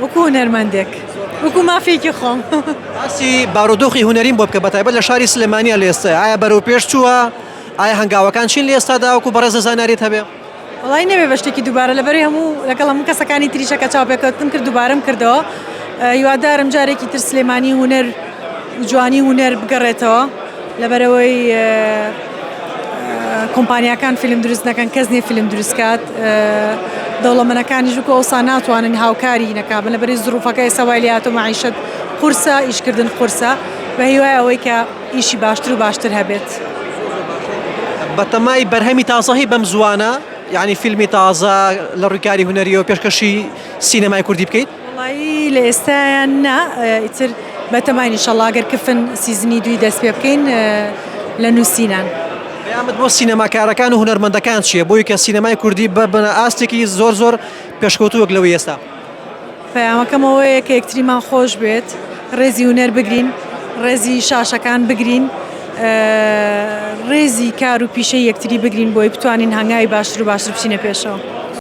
وەکو هونەرمەندێک وەکو مافێکی خۆم. باسی بارودۆخی هونەریم بۆ بکە بەتایبەت لە شاری سلێمانیە لە ئێستا ئایا بەرەو پێش چووە ئایا هەنگاوەکان چین لە ئێستادا وەکو بەڕێزە زانیاریت هەبێ؟ وەڵای نەبێ بە شتێکی دووبارە لەبەری هەموو لەگەڵ هەموو کەسەکانی تریشە کە چاوپێکەوتنم کرد دووبارەم کردەوە هیوادارم جارێکی تر سلێمانی هونەر و جوانی هونەر بگەڕێتەوە لەبەرەوەی کۆمپانیاکان فیلم دروست نەکەن کەس نییە فیلم دروست کات دەوڵەمەنەکانیش وەکو ئەوسا ناتوانن هاوکاری نەکا بن لەبەری زروفەکە ئێستا وای لێهاتوو مەعیشەت قورسە ئیشکردن قورسە بە هیوای ئەوەی کە ئیشی باشتر و باشتر هەبێت. بەتەمای بەرهەمی تازە هەی بەم زووانە یانی فیلمی تازە لە ڕووی کاری هونەریەوە پێشکەشی سینەمای کوردی بکەیت؟ وەڵایی لە ئێستایان نا ئیتر بەتەماین ئیشەڵا گەر کفن season ی دووی دەست پێ بکەین لە نووسینان. پەیامت بۆ سینەماکارەکان و هونەرمەندەکان چییە بۆی کە سینەمای کوردی ببنە ئاستێکی زۆر زۆر پێشکەوتوو وەک لەوەی ئێستا؟ پەیامەکەم ئەوەیە کە یەکتریمان خۆش بوێت، ڕێزی هونەر بگرین، ڕێزی شاشەکان بگرین، ڕێزی کار و پیشەی یەکتری بگرین بۆی بتوانین هەنگاوی باشتر و باشتر بچینە پێشەوە.